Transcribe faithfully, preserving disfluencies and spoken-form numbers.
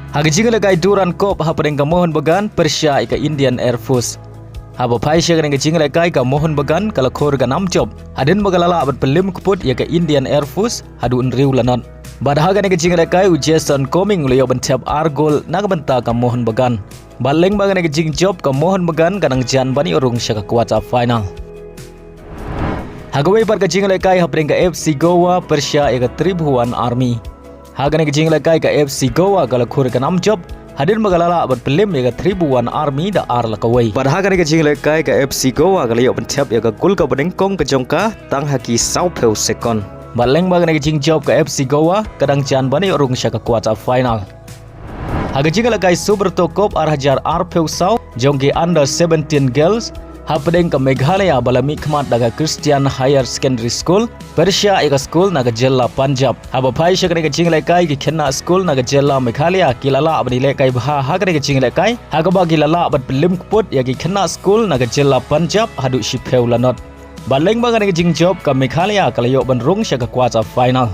Ha ka jingïalehkai Durand Cup hapdeng ka Mohun Bagan pyrshah ïa ka Indian Air Force. Haba phai sha kane ka jingïalehkai ka Mohun Bagan ka la khur ka nam jop hadien ba ka la lah ban pynlip kput ïa ka Indian Air Force haduh hynriew la not. Bad ha kane ka jingïalehkai u Jason Cumming u la ïoh ban thep ar gol na ka bynta ka Mohun Bagan. Bad lyngba kane ka jingjop ka Mohun Bagan ka dang jan ban ïoh rung sha ka quarter final. Ha kawei pat ka jingïalehkai hapdeng ka F C Goa pyrshah ïa ka Tribhuvan Army. Ha kane ka jingïalehkai ka F C Goa ka la khur ka nam jop hadien ba ka la lah ban pynlip ïa ka Tribhuvan Army da ar la kawei. Bad ha kane ka jingïalehkai ka F C Goa ka la ïoh ban thep ïa ka gol kaba nyngkong ka jong ka tang ha ki sawphew sekon. Bad lyngba kane ka jingjop ka F C Goa ka dang jan ban ïoh rung sha ka quarter final. Ha ka jingïalehkai Subrata Cup ar hajar arphew saw jong ki under seventeen girls hapdeng ka Meghalaya ba la mihkhmat da ka Christian Higher Secondary School pyrshah ïa ka skul na ka jylla Punjab. Haba phai sha kane ka jingïalehkai ki khynnah skul na ka jylla Meghalaya ki la lah ban ïalehkai bha ha kane ka jingïalehkai ha kaba ki la lah ban pynlip kput ïa ki khynnah skul na ka jylla Punjab haduh shiphew la not. Bad lyngba kane ka jingjop ka Meghalaya ka la ïoh ban rung sha ka quarter final.